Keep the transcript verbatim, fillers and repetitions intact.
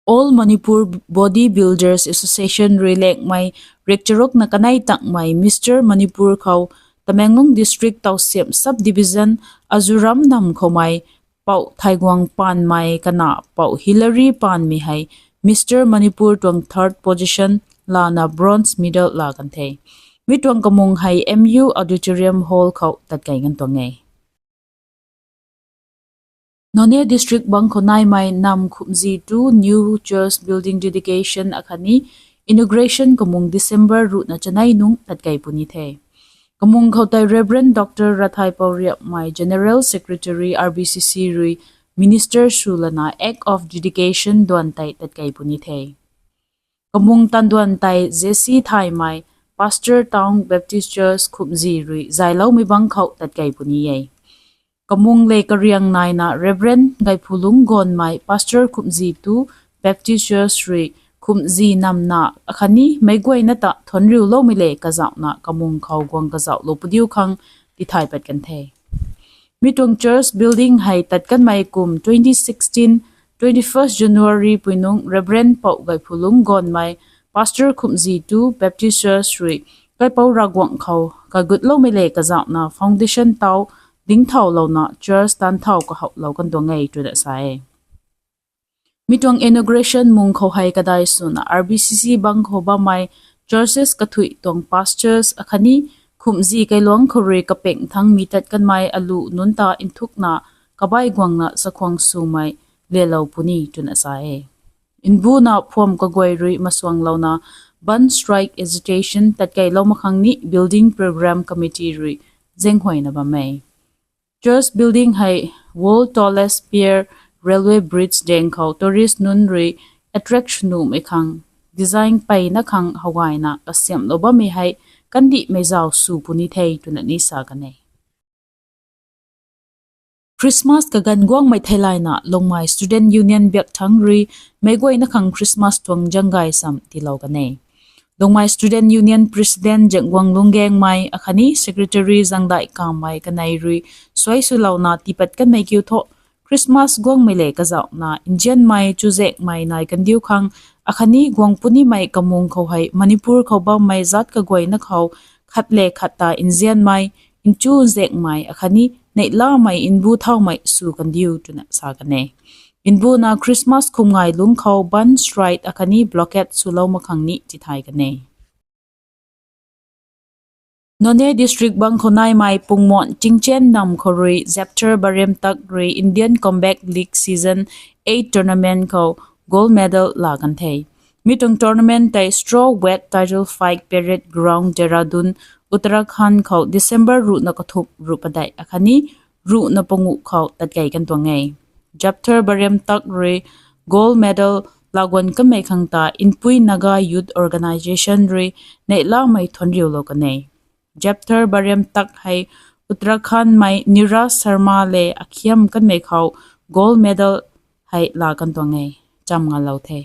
All Manipur Body Builders Association rui lakmei rikcharukna kanei tangmei Mister Manipur khou Tamenglong District Tousem Sub-Division Azuram nam khoumei Pou Thaiguang Panmei kana Pou Hillary Panmei hei Mister Manipur tuang third position lana bronze medal la kan the. Mi tuang kamung hei M U Auditorium Hall khou tatkei kan tuang e. Noney District bang khou naimei Nam Khumzi two new church building dedication akhatni inauguration kamung December ruhna chanei nungc tatkei puni the. Kamung khou tei Reverend Doctor Rathai Pouriapmei General Secretary R B C C rui minister sw lana act of dedication duan tei tatkei puni the. Kamung tanduan tei J C Thaymei Pastor Town Baptist Church Khumzi rui zayloumei bang khou tatkei puni e. Kamung le kariang naina Reverend Gaiphulung Gonmei Pastor Khumzi two Baptist Church rui Khumzi namna akhatni meic guayna ta thuanriuloumei le kazauhna kamung khou guang kazauhlou pudiu khang tithay pat kan the. Mi tuang church building hei tat kanmei kum twenty sixteen, twenty-first January pui nungc Reverend Pou Gaiphulung Gonmei Pastor Khumzi two Baptist Church rui Kaipouc Ravguangc khou kagutloumei le kazauhna foundation tau dingthaulouna church tanthau kahouhlou kan tuang e twna sa e. Mi tuang inauguration mung khou hei kadai swna R B C C bang khou bammei churches kathuih tuang pastors akhatni Khumzi kailuangc khou rui kapeng thangc mi tat kanmei alu nunc ta nthukna kabai guangna chakhwang swmei lelou puni twna sa e. Nbuna phuam kaguay rui masuanglouna bandh strike agitation tatkeilou mak khang ni building program committee rui zaenghuayna bam e. Church building hei world tallest pier railway bridge daeng khou tourist nunc rui attract sw nuhmei khang design peyna khang howgayna kasiamhlou bammei hei kandihmei zau sw puni the twna ni sa kan e. Christmas kaganv guangmei theilayna Lungmei Student Union biak thangc rui meic guayna khang Christmas tuang zanggay sam tiilou kan e. Lungmei Student Union President Zangguang Lunggaengmei akhatni Secretary Zangdai Kammei kanei rui suai swlouna tiipat kanmei kiu thu Christmas guangmei le kazauhna nzianmei chuzaenghmei nai kandiu khang akhatni guang punimei kamung khou hei Manipur khou bammei zat kaguayna khou khat le khat ta nzianmei, nchu nzaenghmei akhatni neihlamei nbu thaumei sw kandiu twna sa kan e. Nbuna Christmas khumngai lungc khou bandh strike akhatni blockade swlou mak khang ni tithay kan e. Noney District bang khou naimei Pungmon Chingchen nam khou rui Japther Baremtak rui Indian Combat League Season eight tournament khou gold medal la kan the. Mi tuang tournament tei Straw Wet Title Fight Parade Ground, Dehradun, Uttarakhand khou December ruhna kathumh, ruh padeih akhatni ruhna panguh khou tatkei kan tuang e. Japther Baremtak rui gold medal laguan kanmei khang ta Inpui Naga Youth Organisation rui neihlamei thuanriulou kan e. Japther Baremtak hei Uttarakhand mei Niraj Sharma le akhiam kanmei khou gold medal hei la kan tuang e. Cham ngalou the.